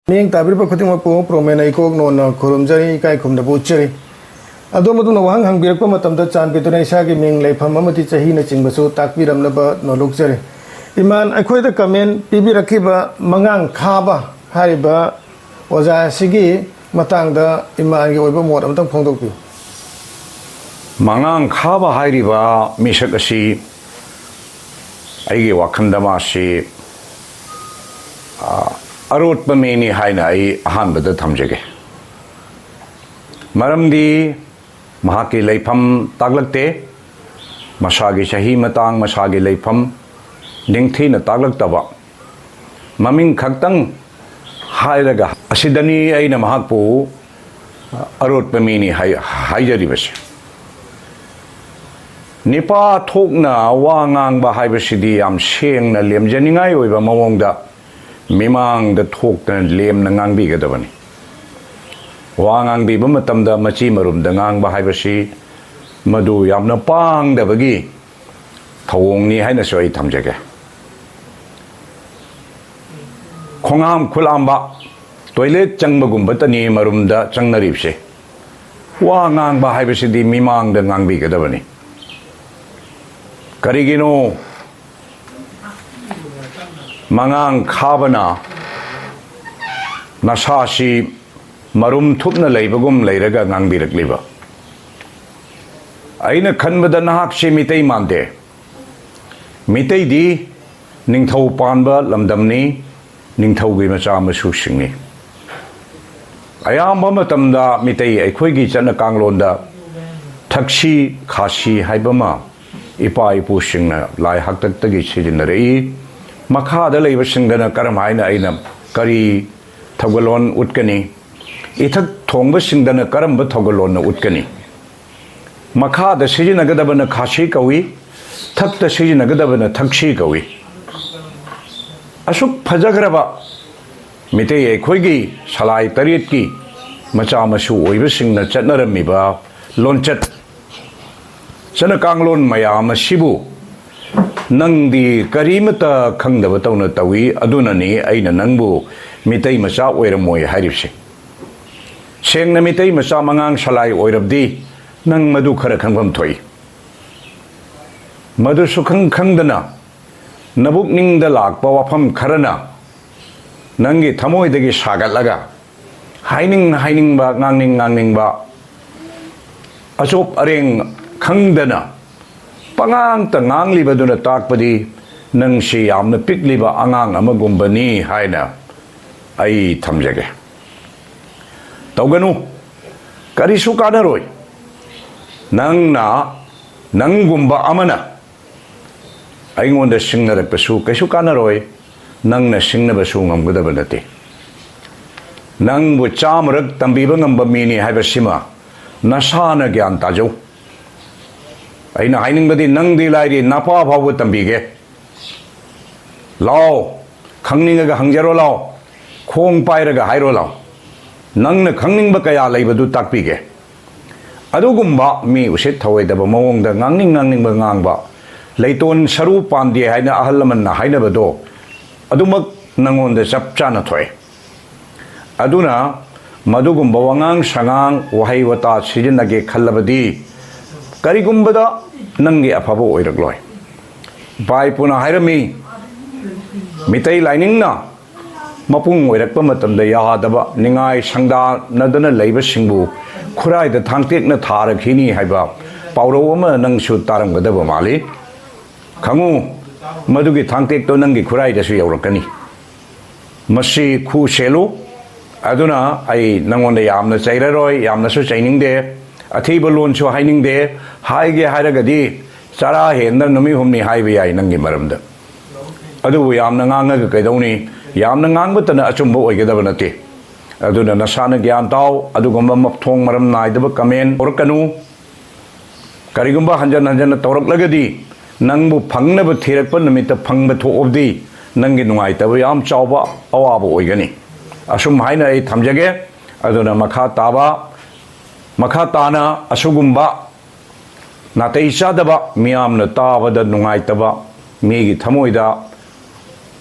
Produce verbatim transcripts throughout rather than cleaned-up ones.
ꯃꯤꯠꯌꯦꯡ ꯇꯥꯕꯤꯔꯤꯕ ꯈꯨꯗꯤꯡꯃꯛꯄꯨ ꯄ꯭ꯔꯣꯃꯦꯟ ꯑꯩꯀꯣꯛ ꯅꯣꯟꯅ ꯈꯨꯔꯨꯝꯖꯔꯤ, ꯏꯀꯥꯏ ꯈꯨꯝꯅꯕ ꯎꯠꯆꯔꯤ꯫ ꯑꯗꯣꯝ ꯑꯗꯣꯝꯅ ꯋꯥꯍꯪ ꯍꯪꯕꯤꯔꯛꯄ ꯃꯇꯝꯗ ꯆꯥꯟꯕꯤꯗꯨꯅ ꯏꯁꯥꯒꯤ ꯃꯤꯡ, ꯂꯩꯐꯝ ꯑꯃꯗꯤ ꯆꯍꯤꯅꯆꯤꯡꯕꯁꯨ ꯇꯥꯛꯄꯤꯔꯝꯅꯕ ꯅꯣꯜꯂꯨꯛꯆꯔꯤ꯫ ꯏꯃꯥꯟ, ꯑꯩꯈꯣꯏꯗ ꯀꯃꯦꯟ ꯄꯤꯕꯤꯔꯛꯈꯤꯕ ꯃꯉꯥꯡ ꯈꯥꯕ ꯍꯥꯏꯔꯤꯕ ꯑꯣꯖꯥ ꯑꯁꯤꯒꯤ ꯃꯇꯥꯡꯗ ꯏꯃꯥꯟꯒꯤ ꯑꯣꯏꯕ ꯃꯣꯠ ꯑꯃꯇꯪ ꯐꯣꯡꯗꯣꯛꯄꯤꯌꯨ꯫ ꯃꯉꯥꯡ ꯈꯥꯕ ꯍꯥꯏꯔꯤꯕ ꯃꯤꯁꯛ ꯑꯁꯤ ꯑꯩꯒꯤ ꯋꯥꯈꯜꯗ ꯃꯥꯁꯤ, ꯑ, ꯑꯔꯣꯠꯄ ꯃꯤꯅꯤ ꯍꯥꯏꯅ ꯑꯩ ꯑꯍꯥꯟꯕꯗ ꯊꯝꯖꯒꯦ꯫ ꯃꯔꯝꯗꯤ ꯃꯍꯥꯛꯀꯤ ꯂꯩꯐꯝ ꯇꯥꯛꯂꯛꯇꯦ, ꯃꯁꯥꯒꯤ ꯆꯍꯤ ꯃꯇꯥꯡ, ꯃꯁꯥꯒꯤ ꯂꯩꯐꯝ ꯅꯤꯡꯊꯤꯅ ꯇꯥꯛꯂꯛꯇꯕ, ꯃꯃꯤꯡ ꯈꯛꯇꯪ ꯍꯥꯏꯔꯒ ꯑꯁꯤꯗꯅꯤ ꯑꯩꯅ ꯃꯍꯥꯛꯄꯨ ꯑꯔꯣꯠꯄ ꯃꯤꯅꯤ ꯍꯥꯏ-, ꯍꯥꯏꯖꯔꯤꯕꯁꯦ꯫ ꯅꯤꯄꯥ ꯊꯣꯛꯅ ꯋꯥ ꯉꯥꯡꯕ ꯍꯥꯏꯕꯁꯤꯗꯤ ꯌꯥꯝ ꯁꯦꯡꯅ ꯂꯦꯝꯖꯅꯤꯡꯉꯥꯏ ꯑꯣꯏꯕ ꯃꯑꯣꯡꯗ ꯃꯤꯃꯥꯡꯗ ꯊꯣꯛꯇꯅ ꯂꯦꯝꯅ ꯉꯥꯡꯕꯤꯒꯗꯕꯅꯤ꯫ ꯋꯥ ꯉꯥꯡꯕꯤꯕ ꯃꯇꯝꯗ ꯃꯆꯤ ꯃꯔꯨꯝꯗ ꯉꯥꯡꯕ ꯍꯥꯏꯕꯁꯤ ꯃꯗꯨ ꯌꯥꯝꯅ ꯄꯥꯡꯗꯕꯒꯤ ꯊꯧꯑꯣꯡꯅꯤ ꯍꯥꯏꯅꯁꯨ ꯑꯩ ꯊꯝꯖꯒꯦ꯫ ꯈꯣꯡꯍꯥꯝ ꯈꯨꯠꯂꯥꯝꯕ, ꯇꯣꯏꯂꯦꯠ ꯆꯪꯕꯒꯨꯝꯕꯇꯅꯤ ꯃꯔꯨꯝꯗ ꯆꯪꯅꯔꯤꯕꯁꯦ꯫ ꯋꯥ ꯉꯥꯡꯕ ꯍꯥꯏꯕꯁꯤꯗꯤ ꯃꯤꯃꯥꯡꯗ ꯉꯥꯡꯕꯤꯒꯗꯕꯅꯤ꯫ ꯀꯔꯤꯒꯤꯅꯣ ꯃꯉꯥꯡ ꯈꯥꯕꯅ ꯅꯁꯥꯁꯤ ꯃꯔꯨꯝ ꯊꯨꯞꯅ ꯂꯩꯕꯒꯨꯝ ꯂꯩꯔꯒ ꯉꯥꯡꯕꯤꯔꯛꯂꯤꯕ? ꯑꯩꯅ ꯈꯟꯕꯗ ꯅꯍꯥꯛꯁꯤ ꯃꯤꯇꯩ ꯃꯥꯟꯗꯦ꯫ ꯃꯤꯇꯩꯗꯤ ꯅꯤꯡꯊꯧ ꯄꯥꯟꯕ ꯂꯝꯗꯝꯅꯤ, ꯅꯤꯡꯊꯧꯒꯤ ꯃꯆꯥ ꯃꯁꯨꯁꯤꯡꯅꯤ꯫ ꯑꯌꯥꯝꯕ ꯃꯇꯝꯗ ꯃꯤꯇꯩ ꯑꯩꯈꯣꯏꯒꯤ ꯆꯠꯅ ꯀꯥꯡꯂꯣꯟꯗ ꯊꯛꯁꯤ ꯈꯥꯁꯤ ꯍꯥꯏꯕ ꯑꯃ ꯏꯄꯥ ꯏꯄꯨꯁꯤꯡꯅ ꯂꯥꯏ ꯍꯥꯛꯇꯛꯇꯒꯤ ꯁꯤꯖꯤꯟꯅꯔꯛꯏ꯫ ꯃꯈꯥꯗ ꯂꯩꯕꯁꯤꯡꯗꯅ ꯀꯔꯝ ꯍꯥꯏꯅ ꯑꯩꯅ ꯀꯔꯤ ꯊꯧꯒꯜꯂꯣꯟ ꯎꯠꯀꯅꯤ? ꯏꯊꯛ ꯊꯣꯡꯕꯁꯤꯡꯗꯅ ꯀꯔꯝꯕ ꯊꯧꯒꯜꯂꯣꯟꯅ ꯎꯠꯀꯅꯤ? ꯃꯈꯥꯗ ꯁꯤꯖꯤꯟꯅꯒꯗꯕꯅ ꯈꯥꯁꯤ ꯀꯧꯏ, ꯊꯛꯇ ꯁꯤꯖꯤꯟꯅꯒꯗꯕꯅ ꯊꯛꯁꯤ ꯀꯧꯏ꯫ ꯑꯁꯨꯛ ꯐꯖꯈ꯭ꯔꯕ ꯃꯤꯇꯩ ꯑꯩꯈꯣꯏꯒꯤ ꯁꯂꯥꯏ ꯇꯔꯦꯠꯀꯤ ꯃꯆꯥ ꯃꯁꯨ ꯑꯣꯏꯕꯁꯤꯡꯅ ꯆꯠꯅꯔꯝꯃꯤꯕ ꯂꯣꯟꯆꯠ, ꯆꯠꯅ ꯀꯥꯡꯂꯣꯟ ꯃꯌꯥꯝ ꯑꯁꯤꯕꯨ ꯅꯪꯗꯤ ꯀꯔꯤꯃꯠꯇ ꯈꯪꯗꯕ ꯇꯧꯅ ꯇꯧꯏ꯫ ꯑꯗꯨꯅꯅꯤ ꯑꯩꯅ ꯅꯪꯕꯨ ꯃꯤꯇꯩ ꯃꯆꯥ ꯑꯣꯏꯔꯝꯃꯣꯏ ꯍꯥꯏꯔꯤꯕꯁꯦ꯫ ꯁꯦꯡꯅ ꯃꯤꯇꯩ ꯃꯆꯥ ꯃꯉꯥꯡ ꯁꯂꯥꯏ ꯑꯣꯏꯔꯕꯗꯤ ꯅꯪ ꯃꯗꯨ ꯈꯔ ꯈꯪꯐꯝ ꯊꯣꯛꯏ꯫ ꯃꯗꯨ ꯁꯨꯈꯪ ꯈꯪꯗꯅ ꯅꯕꯨꯛꯅꯤꯡꯗ ꯂꯥꯛꯄ ꯋꯥꯐꯝ ꯈꯔꯅ ꯅꯪꯒꯤ ꯊꯃꯣꯏꯗꯒꯤ ꯁꯥꯒꯠꯂꯒ ꯍꯥꯏꯅꯤꯡ ꯍꯥꯏꯅꯤꯡꯕ, ꯉꯥꯡꯅꯤꯡ ꯉꯥꯡꯅꯤꯡꯕ, ꯑꯆꯣꯞ ꯑꯔꯦꯡ ꯈꯪꯗꯅ ꯄꯉꯥꯡꯇ ꯉꯥꯡꯂꯤꯕꯗꯨꯅ ꯇꯥꯛꯄꯗꯤ ꯅꯪꯁꯤ ꯌꯥꯝꯅ ꯄꯤꯛꯂꯤꯕ ꯑꯉꯥꯡ ꯑꯃꯒꯨꯝꯕꯅꯤ ꯍꯥꯏꯅ ꯑꯩ ꯊꯝꯖꯒꯦ꯫ ꯇꯧꯒꯅꯨ, ꯀꯔꯤꯁꯨ ꯀꯥꯟꯅꯔꯣꯏ꯫ ꯅꯪꯅ, ꯅꯪꯒꯨꯝꯕ ꯑꯃꯅ ꯑꯩꯉꯣꯟꯗ ꯁꯤꯡꯅꯔꯛꯄꯁꯨ ꯀꯩꯁꯨ ꯀꯥꯟꯅꯔꯣꯏ, ꯅꯪꯅ ꯁꯤꯡꯅꯕꯁꯨ ꯉꯝꯒꯗꯕ ꯅꯠꯇꯦ꯫ ꯅꯪꯕꯨ ꯆꯥꯝꯃꯔꯛ ꯇꯝꯕꯤꯕ ꯉꯝꯕ ꯃꯤꯅꯤ ꯍꯥꯏꯕꯁꯤꯃ ꯅꯁꯥꯅ ꯒ꯭ꯌꯥꯟ ꯇꯥꯖꯧ꯫ ꯑꯩꯅ ꯍꯥꯏꯅꯤꯡꯕꯗꯤ ꯅꯪꯗꯤ ꯂꯥꯏꯔꯤ, ꯅꯄꯥ ꯐꯥꯎꯕ ꯇꯝꯕꯤꯒꯦ꯫ ꯂꯥꯎ, ꯈꯪꯅꯤꯡꯉꯒ ꯍꯪꯖꯔꯣ ꯂꯥꯎ, ꯈꯣꯡ ꯄꯥꯏꯔꯒ ꯍꯥꯏꯔꯣ ꯂꯥꯎ꯫ ꯅꯪꯅ ꯈꯪꯅꯤꯡꯕ ꯀꯌꯥ ꯂꯩꯕꯗꯨ ꯇꯥꯛꯄꯤꯒꯦ꯫ ꯑꯗꯨꯒꯨꯝꯕ ꯃꯤ ꯎꯁꯤꯠ ꯊꯑꯣꯏꯗꯕ ꯃꯑꯣꯡꯗ ꯉꯥꯡꯅꯤꯡ ꯉꯥꯡꯅꯤꯡꯕ ꯉꯥꯡꯕ, ꯂꯩꯇꯣꯟ ꯁꯔꯨ ꯄꯥꯟꯗꯦ ꯍꯥꯏꯅ ꯑꯍꯜ ꯂꯃꯟꯅ ꯍꯥꯏꯅꯕꯗꯣ, ꯑꯗꯨꯃꯛ ꯅꯪꯉꯣꯟꯗ ꯆꯞ ꯆꯥꯅ ꯊꯣꯛꯑꯦ꯫ ꯑꯗꯨꯅ ꯃꯗꯨꯒꯨꯝꯕ ꯋꯥꯉꯥꯡ ꯁꯉꯥꯡ, ꯋꯥꯍꯩ ꯋꯥꯇꯥ ꯁꯤꯖꯤꯟꯅꯒꯦ ꯈꯜꯂꯕꯗꯤ ꯀꯔꯤꯒꯨꯝꯕꯗ ꯅꯪꯒꯤ ꯑꯐꯕ ꯑꯣꯏꯔꯛꯂꯣꯏ꯫ ꯏꯄꯥ ꯏꯄꯨꯅ ꯍꯥꯏꯔꯝꯃꯤ, ꯃꯤꯇꯩ ꯂꯥꯏꯅꯤꯡꯅ ꯃꯄꯨꯡ ꯑꯣꯏꯔꯛꯄ ꯃꯇꯝꯗ ꯌꯥꯗꯕ, ꯅꯤꯡꯉꯥꯏ ꯁꯪꯗꯥꯅꯗꯅ ꯂꯩꯕꯁꯤꯡꯕꯨ ꯈꯨꯔꯥꯏꯗ ꯊꯥꯡꯇꯦꯛꯅ ꯊꯥꯔꯛꯈꯤꯅꯤ ꯍꯥꯏꯕ ꯄꯥꯎꯔꯧ ꯑꯃ ꯅꯪꯁꯨ ꯇꯥꯔꯝꯒꯗꯕ ꯃꯥꯜꯂꯤ꯫ ꯈꯪꯉꯨ, ꯃꯗꯨꯒꯤ ꯊꯥꯡꯇꯦꯛꯇꯣ ꯅꯪꯒꯤ ꯈꯨꯔꯥꯏꯗꯁꯨ ꯌꯧꯔꯛꯀꯅꯤ꯫ ꯃꯁꯤ ꯈꯨ ꯁꯦꯜꯂꯨ꯫ ꯑꯗꯨꯅ ꯑꯩ ꯅꯪꯉꯣꯟꯗ ꯌꯥꯝꯅ ꯆꯩꯔꯔꯣꯏ, ꯌꯥꯝꯅꯁꯨ ꯆꯩꯅꯤꯡꯗꯦ꯫ ꯑꯊꯤꯕ ꯂꯣꯟꯁꯨ ꯍꯥꯏꯅꯤꯡꯗꯦ꯫ ꯍꯥꯏꯒꯦ ꯍꯥꯏꯔꯒꯗꯤ ꯆꯔꯥ ꯍꯦꯟꯗ ꯅꯨꯃꯤꯠ ꯍꯨꯝꯅꯤ ꯍꯥꯏꯕ ꯌꯥꯏ ꯅꯪꯒꯤ ꯃꯔꯝꯗ꯫ ꯑꯗꯨꯕꯨ ꯌꯥꯝꯅ ꯉꯥꯡꯉꯒ ꯀꯩꯗꯧꯅꯤ? ꯌꯥꯝꯅ ꯉꯥꯡꯕꯇꯅ ꯑꯆꯨꯝꯕ ꯑꯣꯏꯒꯗꯕ ꯅꯠꯇꯦ꯫ ꯑꯗꯨꯅ ꯅꯁꯥꯅ ꯒ꯭ꯌꯥꯟ ꯇꯥꯎ꯫ ꯑꯗꯨꯒꯨꯝꯕ ꯃꯊꯣꯡ ꯃꯔꯝ ꯅꯥꯏꯗꯕ comment ꯇꯧꯔꯛꯀꯅꯨ꯫ ꯀꯔꯤꯒꯨꯝꯕ ꯍꯟꯖꯟ ꯍꯟꯖꯟꯅ ꯇꯧꯔꯛꯂꯒꯗꯤ ꯅꯪꯕꯨ ꯐꯪꯅꯕ ꯊꯤꯔꯛꯄ ꯅꯨꯃꯤꯠꯇ ꯐꯪꯕ ꯊꯣꯛꯑꯕꯗꯤ ꯅꯪꯒꯤ ꯅꯨꯡꯉꯥꯏꯇꯕ ꯌꯥꯝ ꯆꯥꯎꯕ ꯑꯋꯥꯕ ꯑꯣꯏꯒꯅꯤ꯫ ꯑꯁꯨꯝ ꯍꯥꯏꯅ ꯑꯩ ꯊꯝꯖꯒꯦ꯫ ꯑꯗꯨꯅ ꯃꯈꯥ ꯇꯥꯕ, ꯃꯈꯥ ꯇꯥꯅ ꯑꯁꯤꯒꯨꯝꯕ ꯅꯥꯇꯩ ꯆꯥꯗꯕ, ꯃꯤꯌꯥꯝꯅ ꯇꯥꯕꯗ ꯅꯨꯡꯉꯥꯏꯇꯕ, ꯃꯤꯒꯤ ꯊꯃꯣꯏꯗ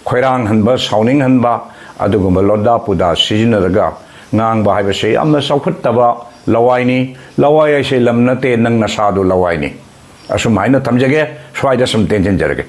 ꯈꯣꯏꯔꯥꯡꯍꯟꯕ, ꯁꯥꯎꯅꯤꯡꯍꯟꯕ, ꯑꯗꯨꯒꯨꯝꯕ ꯂꯣꯟꯗꯥ ꯄꯨꯗꯥ ꯁꯤꯖꯤꯟꯅꯔꯒ ꯉꯥꯡꯕ ꯍꯥꯏꯕꯁꯦ ꯌꯥꯝꯅ ꯆꯥꯎꯈꯠꯇꯕ ꯂꯋꯥꯏꯅꯤ꯫ ꯂꯋꯥꯏ ꯍꯥꯏꯁꯦ ꯂꯝ ꯅꯠꯇꯦ, ꯅꯪ ꯅꯁꯥꯗꯨ ꯂꯋꯥꯏꯅꯤ꯫ ꯑꯁꯨꯝ ꯍꯥꯏꯅ ꯊꯝꯖꯒꯦ꯫ ꯁ꯭ꯋꯥꯏꯗ ꯁꯨꯝ ꯇꯦꯟꯁꯤꯟꯖꯔꯒꯦ꯫